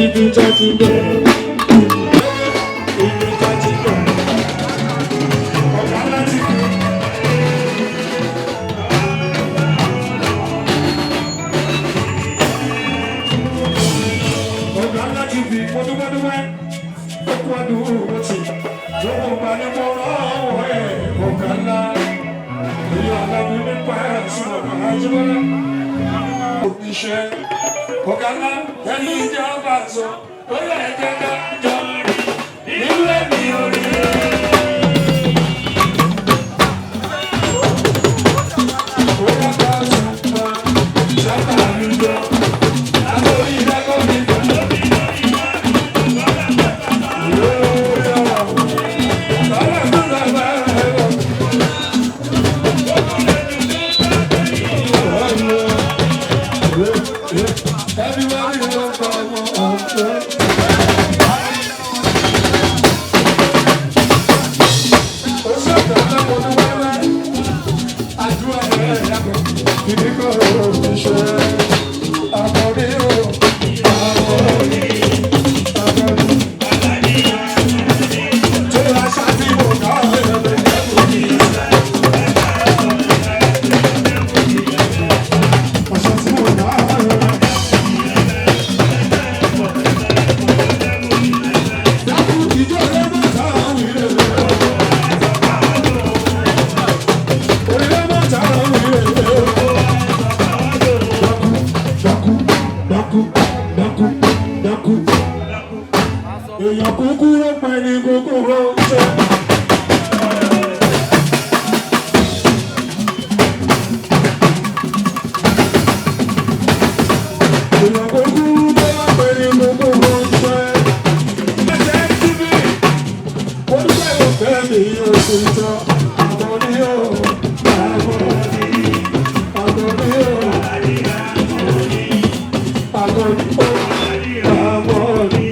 Ibi tá ti bẹ̀rẹ̀. Ibi tá ti bẹ̀rẹ̀. Ọ̀gá láti kú. Ọ̀gá láti fi mo dúpẹ́ dúpẹ́. Ó kú àdúró tì. Gbogbo ìgbà ni mo rán ẹ̀ ọ̀gá ńlá. Èyí ọ̀gá mi nípa ẹ̀sùn ọ̀gá Ajíbọ́lá. Oníṣẹ́ ọ̀gá ńlá ẹni ìjọba sọ. Ó yẹ ẹ̀jẹ̀ ká jọ rí nínú ẹ̀mí orí. Ó yẹ ká tún bá sábà mi jọ. Àtòrí ìdákọ̀ mi kò lóbi. Everybody look for Èèyàn kúkúrú pẹ̀ ní kúkúrú ṣe. Èèyàn kúkúrú tó wá pẹ̀ ní kúkúrú ṣe. Ẹsẹ̀ TV, mo dúpẹ́ òfẹ́ mi yóò ṣe tán. Àkọ́ní yóò, àkọ́ní, àkọ́ní yóò, àkọ́ní yóò, àkọ́ní.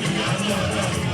Ìyanu ọlọ́run.